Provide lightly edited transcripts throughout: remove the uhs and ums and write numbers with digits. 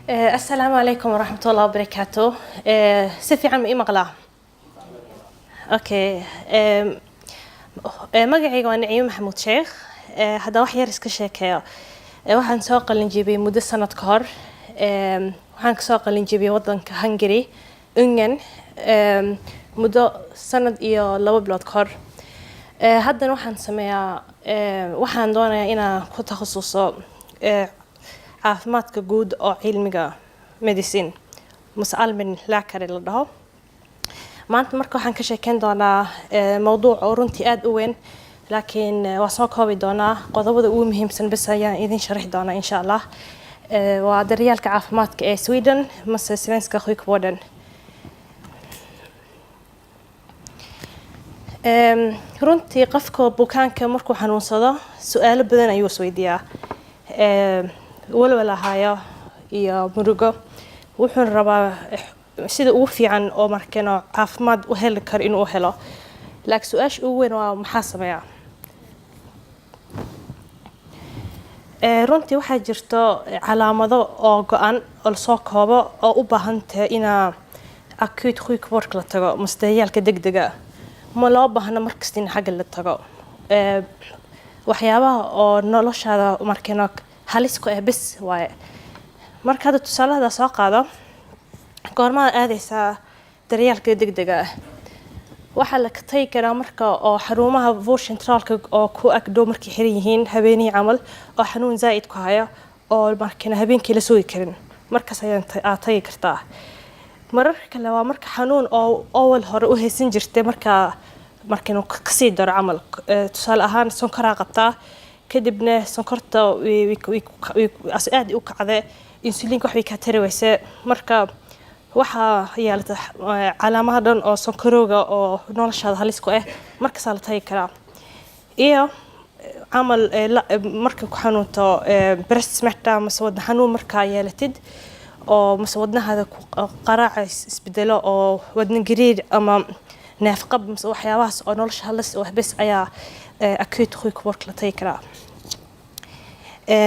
Asalaamu calaykum waraxmatullahi wabarakaatu. Si fiican ma ii maqlaa? Okay. Magacayga waa Naciime Maxamuud Sheekh. Hadda wax yar iska sheekeeyo. Waxaan soo qalin jebiyey muddo sanad ka hor. Waxaan kasoo qalin jebiyey wadanka Hungary, Ungern, muddo sanad iyo 2 bilood ka hor. Haddana waxaan sameeyaa, waxaan doonayaa inaan ku takhasuso caafimaadka guud oo cilmiga medicine mase allmänläkare la dhaho. Maanta marka waxaan ka sheekeyn doonaa mowduuc oo runtii aada u weyn, laakiin waa soo koobi doonaa. Qodobada ugu muhiimsan bas ayaan idin sharixi doonaa, insha Allah. Waa daryeelka caafimaadka ee Sweden mase Svenska sjukvården. Runtii qofka bukaanka markuu xanuunsado, su-aalo badan ayuu isweydiiyaa, walwal ahaayo iyo murugo. Wuxuuna rabaa sida ugu fiican oo markano caafimaad u heli karo inuu helo, laakiin su-aasha ugu weyn waa: maxaa sameeyaa? Runtii waxaa jirto calaamado oo go-an oo lasoo koobo oo u baahan tahay inaa acute sjukvårdka la tago mase daryeelka degdega. Ma loo baahno markasta in xagga la tago. Waxyaabaha oo noloshaada markano halis ku ah bes waaye. Marka hadda tusaalahada soo qaado, goormaad aadaysaa daryeelka degdega ah? Waxaa la tagi karaa marka oo xarumaha vårdcentralka oo ku agdhow markay xiran yihiin habeenihii camal, oo xanuun zaa'id ku haya oo markana habeenkii la sugi karin, markaas ayaan aad tagi kartaa. Mararka kale waa marka xanuun oo awal hore u haysan jirtay markaa markanu kasii daro camal. Tusaale ahaan, sonkoraa qabtaa, kadibna sonkorta aad u kacde, insuliinka wax bay kaa tari weyse. Marka waxaa yeelata calaamadaha dhan oo sonkorowga oo noloshaada halis ku ah, markaasaa la tagi karaa. Iyo camal marka ku xanuunto bröstsmärta mase wadna xanuun markaa yeelatid, oo mase wadnahaada ku qaraaca isbedelo, oo wadna gariir ama neefqab mase waxyaabahaas oo nolosha halis u ah bes ayaa acute sjukvård la tagi karaa.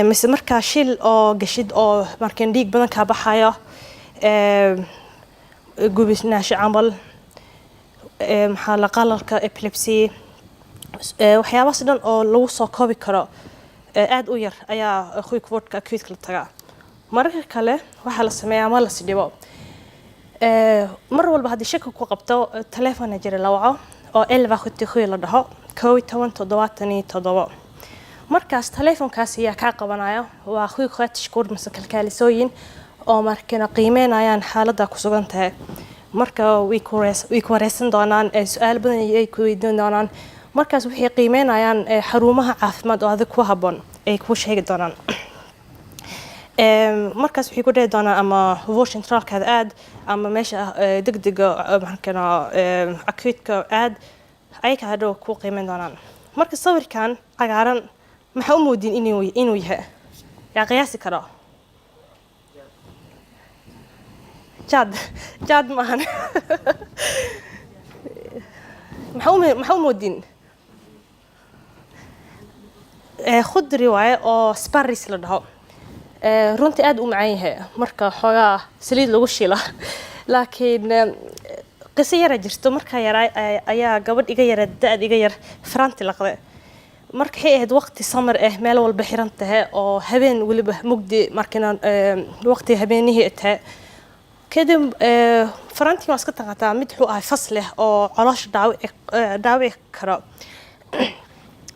Mise markaa shil oo gashid oo markan dhiig badan kaa baxayo, gubisnaasho camal, maxaa la qalalka, epilepsy, waxyaabahaas dhan oo lagu soo koobi karo aada u yar ayaa sjukvårdka acute la tagaa. Mararka kale waxaa la sameeyaa ma las dhibo. Mar walba haddii shaki ku qabto, taleefona jira la waco oo 1177 la dhaho, 1177. Markaas taleefonkaas ayaa kaa qabanaya waa sjuksköterskor mase kalkaalisooyin oo markana qiimeynayaan xaaladda ku sugan tahay. Marka way ku wareysan doonaan, su-aal badan ay ku weydiin doonaan. Markaas waxay qiimeynayaan xarumaha caafimaad oo adig ku habboon ay kuu sheegi doonaan. Markaas waxay ku dhihi doonaan ama vårdcentralkaada aad ama meesha degdega markana acute-ka aad, ayaga hadhow kuu qiimeyn doonaan. Marka sawirkan cagaaran maxaa u moodin inuu yahay? Yaa qiyaasi karo? Jaad? Jaad maahan. Maxaa u moodin? Khudri waaye oo sparris la dhaho. Runtii aad u macaan yahay marka xoogaa saliid lagu shiila, laakiin qiso yara jirto. Markaa yaraa ayaa gabadh iga yara da-d iga yar faranti laqde. Marka waxay ahayd waqti samar ah, meel walba xiran tahay oo habeen weliba mugdi, markina waqti habeenihii tahay. Kadib farantii waa iska taqataa, mid wuxuu ahay fas leh oo caloosha dhaawici karo.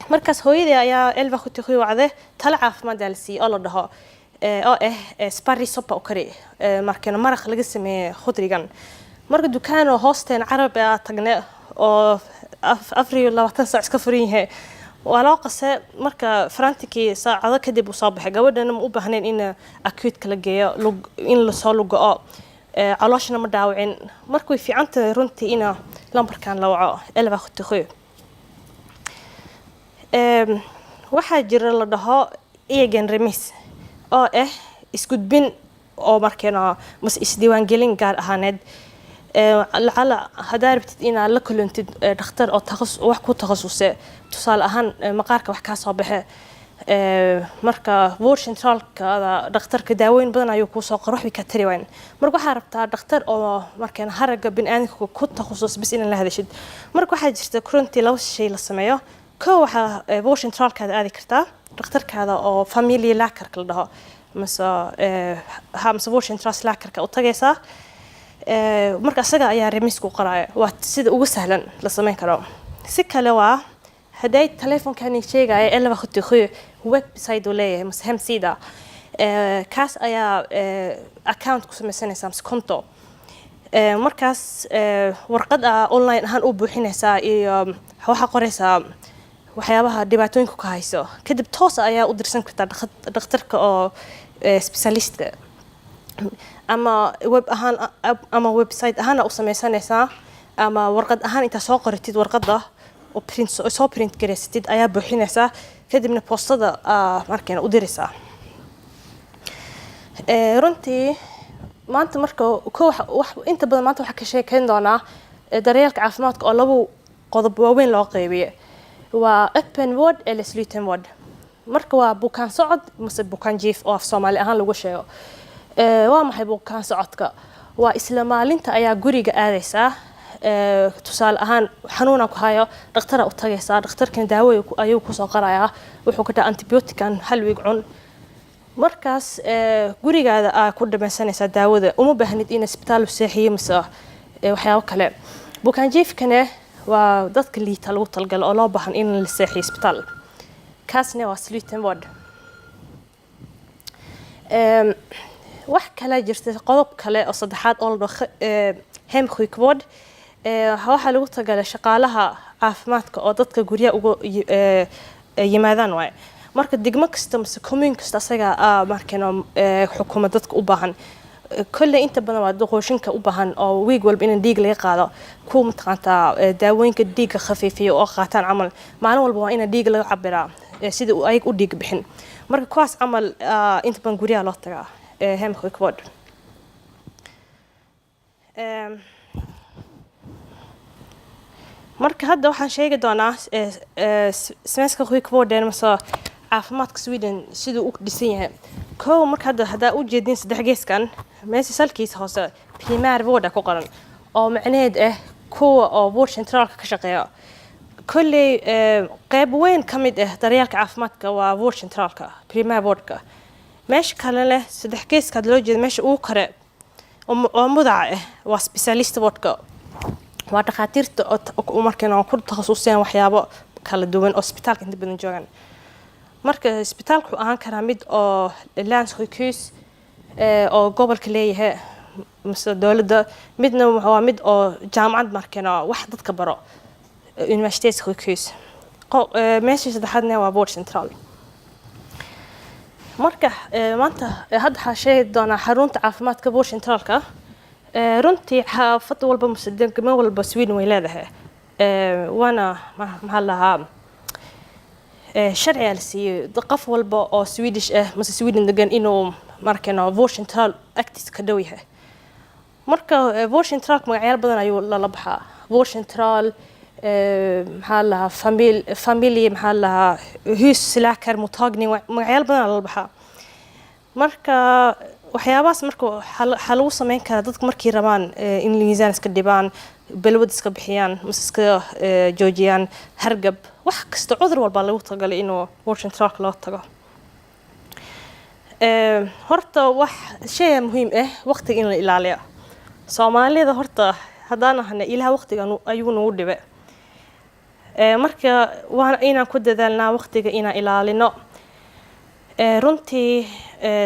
Markaas hooyadii ayaa 1177 wacde. Talo caafimaad aa la siiyey oo la dhaho oo ah sparri sopa u kari, markana maraq laga sameeyey khudrigan. Marka dukaan oo hoosteen carabi aa tagne oo 24 saac iska furan yahay, waa loo qase. Marka farantikii saacado kadib uu soo baxay. Gabadhana ma u baahnayn in acute la geeyo, in lasoo lugo-o, calooshana ma dhaawicin. Marka way fiican tahay runtii ina lambarkan la waco, 1177. Waxaa jira la dhaho egenremiss oo ah isgudbin oo markeena mase isdiiwaangelin gaar ahaaneed. Lacala haddaa rabtid inaad la kulantid dhakhtar oo wax ku takhasuse, tusaale ahaan maqaarka wax kaa soo baxe. Marka vårdcentralkaada dhakhtarka daawooyin badan ayuu kuusoo qor, waxbay kaa tari waayeen. Marka waxaa rabtaa dhakhtar oo markaan haragga bini'aadamka ku takhasus bis inaad la hadashid. Marka waxaa jirta runtii laba shay la sameeyo. Kow, waxaa vårdcentralkaada aadi kartaa dhakhtarkaada oo familjeläkarka la dhaho mise ha mise vårdcentralsläkarka u tagaysaa. Marka isaga ayaa remiss ku qoraya. Waa sida ugu sahlan la sameyn karo. Si kale waa hadday telefonkani sheegaya 1177 website uu leeyahay mise hemsida. Kaas ayaa account ku sameysanaysaa mise konto. Markaas warqad aa online ahaan u buuxinaysaa iyo waxaa qoraysaa waxyaabaha dhibaatooyinka ku hayso. Kadib toos ayaa u dirsan kartaa dhakhtarka oo specialistka, ama web ahaan ama website ahaan u sameysanaysaa, ama warqad ahaan intaa soo qoratid warqadda oo print soo print gareysatid ayaa buuxinaysaa, kadibna boostada markeena u diraysaa. Runtii maanta marka ko wax inta badan maanta waxaa ka sheekeyn doonaa daryeelka caafimaadka oo labo qodob waaweyn loo qeybiye: waa öppen vård eller sluten vård. Marka waa bukaan socod mase bukaan jiif oo af Soomaali ahaan lagu sheego. Waa maxay bukaan socodka? Waa isla maalinta ayaa guriga aadaysaa. Tusaale ahaan, xanuuna ku hayo, dhakhtara u tagaysaa, dhakhtarkana daawo ayuu kusoo qorayaa, wuxuu ka dhaha antibiotican hal week cun. Markaas gurigaada aa ku dhamaysanaysaa daawada, uma baahnid in isbitaal u seexiyo mise waxyaabo kale. Bukaan jiifkane waa dadka liita lagu talagalo oo loo baahan in la seexiyo isbitaal, kaasna waa sluten vård. Wax kale jirta, qodob kale oo saddexaad oo la dhaho hemsjukvård. Waxaa lagu tagalay shaqaalaha caafimaadka oo dadka guryaha uga yimaadaan waaye. Marka degmo kasta mise kommuun kasta asaga markano xukuma dadka u baahan. Kolley inta badan waa doqooshinka u baahan oo week walba in dhiig laga qaado, kuwa mataqaantaa daawooyinka dhiigga khafiifiya oo qaataan camal, maalin walba waa ina dhiig laga cabiraa sida uu ayag u dhiig bixin. Marka kuwaas camal inta badan guryaha loo tagaa, hemsjukvård. Marka hadda waxaan sheegi doonaa svenska sjukvården mise caafimaadka Sweden siduu u dhisan yahay. Kow, marka hadda haddaa u jeedin saddex geeskan meesha salkiisa hoose primärvård ku qoran, oo macnaheed ah kuwa oo vårdcentralka ka shaqeeya. Kolley qeyb weyn ka mid ah daryeelka caafimaadka waa vårdcentralka, primärvårdka. Meesha kale leh saddex geeskaad loo jeeda, meesha ugu kore oo mudaca ah, waa specialistvårdka, waa dhakhaatiirta oo markan ku takhasuseen waxyaabo kala duwan oo isbitaalka inta badan joogaan. Marka isbitaalka wuxuu ahaan karaa mid oo länssjukhus oo gobolka leeyahay mise dowladda, midna waa mid oo jaamacad markan wax dadka baro, universitetssjukhus. Meesha saddexaadna waa vårdcentral. Marka maanta hadda waxaa sheegi doonaa xarunta caafimaadka vårdcentralka. Runtii xaafad walba mise degmo walba Sweden way leedahay. Waana maxaa la lahaa sharciga la siiyey qof walba oo Swedish ah mise Sweden degan inuu markano vårdcentral agtiisa ka dhow yahay. Marka vårdcentralka magacyaal badan ayuu lala baxaa: vårdcentral, maxaa la lahaa, familj, maxaa la lahaa, husläkarmottagning, magacyaal badan lala baxaa. Marka waxyaabahaas marka waxaa lagu sameyn karaa dadka markay rabaan in miisaan iska dhibaan, balwad iska bixiyaan mise iska joojiyaan, hargab, wax kasta, cudur walbaa lagu talagalay inuu vårdcentralka loo tago. Horta wax shaya muhiim ah, waqtiga in la ilaaliyo. Soomaalida horta haddaan ahna, Ilaah waqtiga ayuu nagu dhibe. Marka waa inaan ku dadaalnaa waqtiga inaan ilaalino. Runtii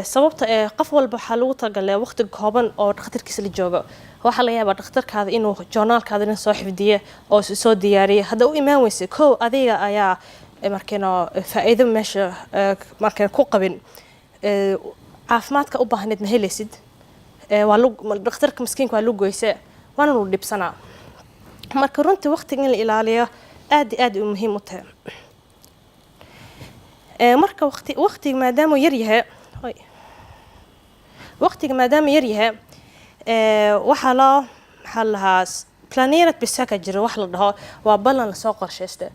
sababta ee qof walba waxaa lagu talagalay waqti kooban oo dhakhtarkiisa la joogo. Waxaa laga yaabaa dhakhtarkaada inuu joornaalkaada dhan soo xifdiye oo soo diyaariye. Hadda u imaan weyse, kow adiga ayaa markano faa'iido meesha markan ku qabin, caafimaadka u baahneed ma helaysid. Waa dhakhtarka miskiinka waa lugoyse, waana lagu dhibsanaa. Marka runtii waqtiga in la ilaaliyo aad iyo aad u muhiim u tahay. Marka waqtiga maadaama uu yar yahay, waqtiga maadaama yar yahay, waxaa loo maxaa la lahaa planerat besök jiro wax la dhaho, waa ballan lasoo qorshaysta.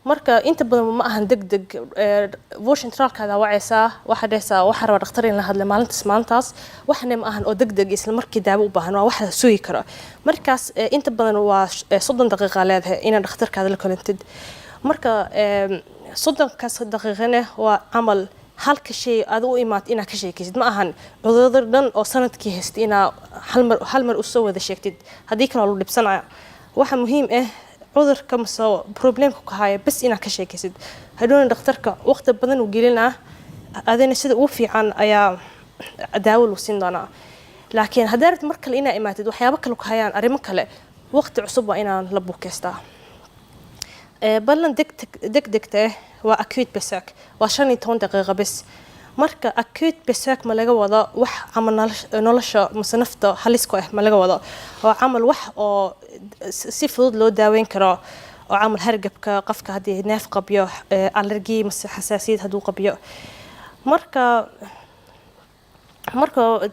Marka inta badan ma ahan deg deg. Vårdcentralkaada wacaysaa, waxaa dhehaysaa waxaa rabaa dhakhtar in la hadla maalintaas maalintaas. Waxna ma ahan oo deg deg isla markii daawo u baahan, waa wax la sugi karo. Markaas inta badan waa 30 daqiiqa leedahay inaad dhakhtarkaada la kulantid. Marka 30kaas daqiiqana waa camal halka shay aad u imaad inaad ka sheekaysid. Ma ahan cudurada dhan oo sanadkii haystay inaa hal mar usoo wada sheegtid, haddii kale waa lagu dhibsanaya. Waxa muhiim ah cudurka mase problemka ku haya bas inaad ka sheekaysid. Hadhowna dhakhtarka waqti badan uu gelinaa, adina sida ugu fiican ayaa daawo lagu siin doonaa. Laakiin haddaa rabtid mar kale inaa imaatid, waxyaabo kale ku hayaan, arrimo kale, waqti cusub waa inaan la buukeystaa. Ballan degdegta ah waa akutbesök, waa 15 daqiiqo bes. Marka akutbesök ma laga wado wax camal nolosha mase nafta halis ku ah ma laga wado. Oo camal wax oo si fudud loo daaweyn karo, oo camal hargabka, qofka haddii neef qabyo, allergi mase xasaasiyad hadduu qabyo. Marka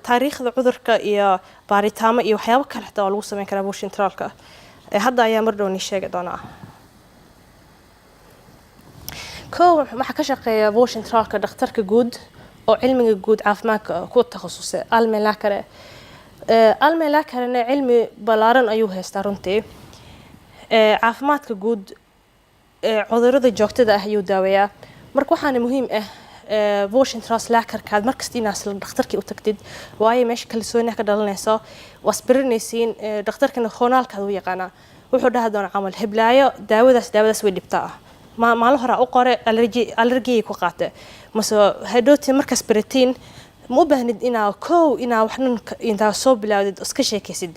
taariikhda cudurka iyo baaritaamo iyo waxyaabo kale xitaa waa lagu sameyn karaa vårdcentralka. Hadda ayaa mar dhow nii sheegi doonaa. Kow, waxaa ka shaqeeya vårdcentralka dhakhtarka guud oo cilmiga guud caafimaadka ku takhasusay, allmänläkare. Allmänläkarena cilmi ballaaran ayuu haystaa runtii. Caafimaadka guud, cudurada joogtada ah ayuu daaweeyaa. Marka waxaana muhiim ah vårdcentralsläkarkaad markasta inaad isla dhakhtarkii u tagtid, waayo meesha kalsooni ka dhalanayso, waa isbaranaysiin. Dhakhtarkana journalkaada u yaqaanaa, wuxuu dhaha doonaa camal heblaayo daawadaas daawadaas way dhibtaa, maalin horaa u qore, allergy allergiyay ku qaate. Mase hadhowti markaas baratiin ma u baahnid inaa kow inaa wax dhan intaa soo bilaawdid iska sheekaysid.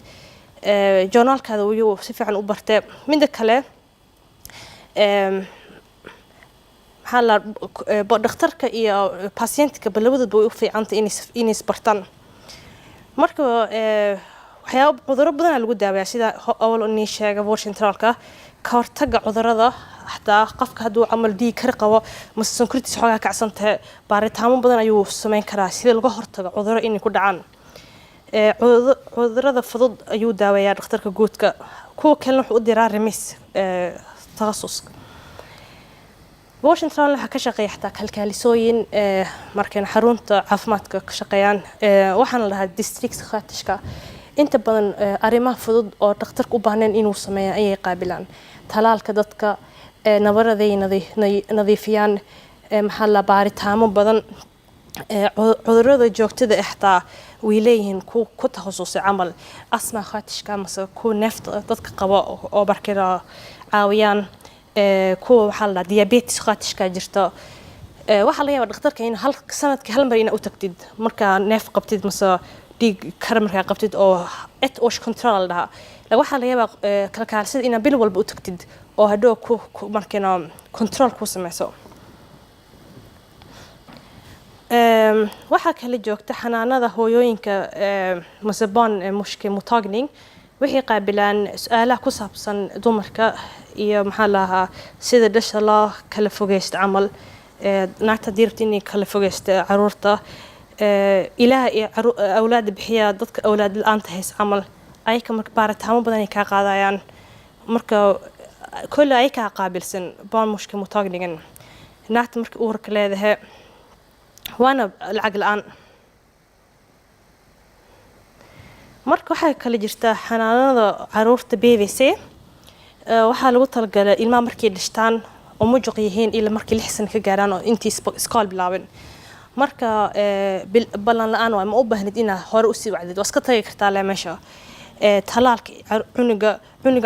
Journalkaada wayuu si fiican u bartee. Midda kale, maxaa la dhakhtarka iyo patientka labadoodba way u fiicantay inay isbartaan. Marka waxyaabo cudurro badanaa lagu daaweeyaa, sida awal nii sheega vårdcentralka, ka hortagga cudurrada. Xataa qofka hadduu camal dhiig kar qabo mase sonkortiisa xoogaa kacsan tahay, baaritaamo badan ayuu sameyn karaa sida laga hortago cudurro inay ku dhacaan. Cudurrada fudud ayuu daaweeyaa dhakhtarka guudka, kuwa kalena wuxuu u diraa remiss takhasus. Vårdcentral waxaa ka shaqeeya xataa kalkaalisooyin markayna xarunta caafimaadka ka shaqeeyaan. Waxaana la dhahaa distriktssköterska. Inta badan arrimaha fudud oo dhakhtarka u baahnayn inuu sameeyo ayay qaabilaan: talaalka dadka, nabaraday nadiifiyaan, maxaa la baaritaamo badan. Cudurrada joogtada ah xataa way leeyihiin ku takhasusay, camal astmasköterska mase kuwa neefta dadka qaba oo markayna caawiyaan. Kuwa waxaa la dhahaa diabetessköterska jirta. Waxaa laga yaabaa dhakhtarka in hal sanadkii hal mar inaa u tagtid markaa neef qabtid mase dhiig kar markaa qabtid, oo ettårskontroll la dhahaa. Laakiin waxaa laga yaabaa kalkaalisada inaa bil walba u tagtid oo hadhow ku markayna control ku sameyso. Waxaa kala joogta xanaanada hooyooyinka mase barnmorskemottagning. Waxay qaabilaan su-aalaha ku saabsan dumarka iyo maxaa la lahaa sida dhasha loo kala fogeysto, camal naagta haddii rabta inay kala fogeysto caruurta. Ilaah iyo awlaadda bixiya, dadka awlaad la-aanta haysa camal, ayaka marka baaritaamo badan ay kaa qaadayaan. Marka kolle ayakaa qaabilsan barnmorskemottagningen naagta marka uurka leedahay, waana lacag la-aan. Marka waxaa kale jirta xanaanada caruurta BVC. Waxaa lagu talagalay ilmaha markay dhashtaan oo mujuq yihiin ilaa markay 6 sano ka gaaraan oo intii iskool bilaabin. Marka ballan la-aan waay, ma u baahnid inaad hore usii wacdid, waa iska tagi kartaa le meesha. Talaalka cunuga,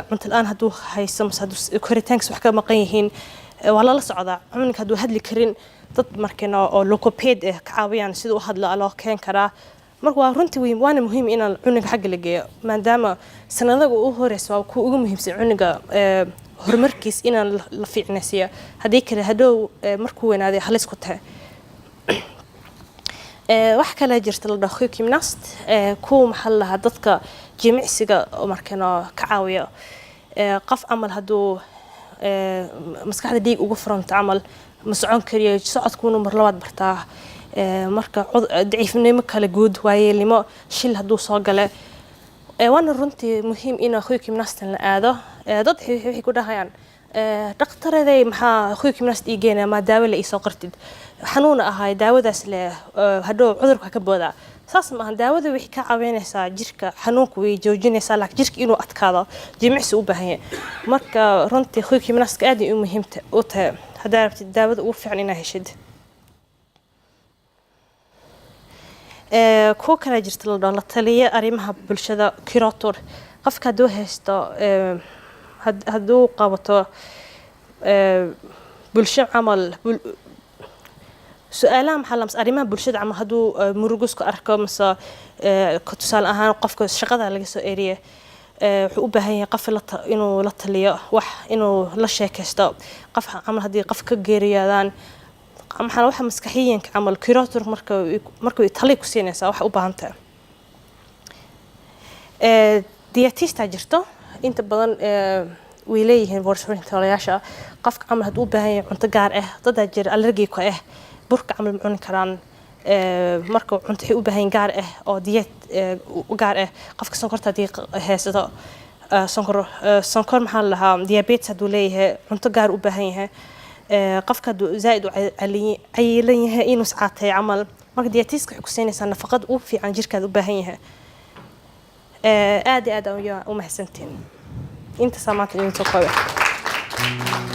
cunto la-aan hadduu hayso mase hadduu koritaankiisa wax ka maqan yihiin, waa lala socdaa. Cunuga hadduu hadli karin, dad markina oo logoped ah ka caawiyaan siduu u hadla loo keen karaa. Marka waa runtii waana muhiim inaan cunuga xagga la geeyo, maadaama sanadaga u horeysa waa kuwa ugu muhiimsan cunuga horumarkiis inaan la fiicnaysiiyo. Haddii kale hadhow markuu weynaaday halis ku tahay. Wax kale jirta la dhaho sjukgymnast, kuwa maxaa la dhahaa dadka jimicsiga oo markana ka caawiya. Qof camal hadduu maskaxda dhiig ugu furanto camal, ma socon kariyo, socodkuuna mar labaad bartaa. Marka daciifnimo kale guud, waayeelnimo, shil hadduu soo gale, waana runtii muhiim in sjukgymnasten la aado. Dad waxay ku dhahayaan Dhaqtaraday maxaa sjukgymnast ii geynaya? Maa daawo la iisoo qortid? Xanuuna ahay, daawadaas le hadhow cudurka ka boodaa. Saas ma ahan. Daawada waxay ka caawinaysaa jirka, xanuunka way joojinaysaa, laakiin jirka inuu adkaado jimicsi u baahan yahay. Marka runtii sjukgymnastka aad ay u muhiim u tahay haddaa rabtid daawada ugu fiican inaa heshid. Kuwo kale jirta la dhaho la taliya arrimaha bulshada, kurator. Qofka hadduu haysto hadduu qabato bulsho camal, su-aalaha maxaa la arrimaha bulshada camal, hadduu murugo isku arko mise tusaale ahaan qofka shaqada laga soo eriye, wuxuu u baahan yahay qof inuu la taliyo, wax inuu la sheekaysto qof camal, haddii qof ka geeriyoodaan maxaa waxa maskaxiyanka camal, kurator marka tali ku siinaysaa waxa u baahan tahay. Dietista jirto. Inta badan way leeyihiin vårdcentralayaasha. Qofka camal hadduu u baahan yahay cunto gaar ah, dadaa jira allergy ku ah, burka camal ma cuni karaan. Marka cunto waxay u baahan yihiin gaar ah oo diet u gaar ah. Qofka sonkorta haddii haysato, sonkor maxaa la dhahaa, diabetes hadduu leeyahay, cunto gaar u baahan yahay. Qofka hadduu zaaid u cayilan yahay, inuu iscaateeyo camal, marka dietiska waxay ku siinaysaa nafaqada ugu fiican jirkaada u baahan yahay. Aad iyo aad ayaa u mahadsantihiin. Intaasaa maanta idin soo koobay.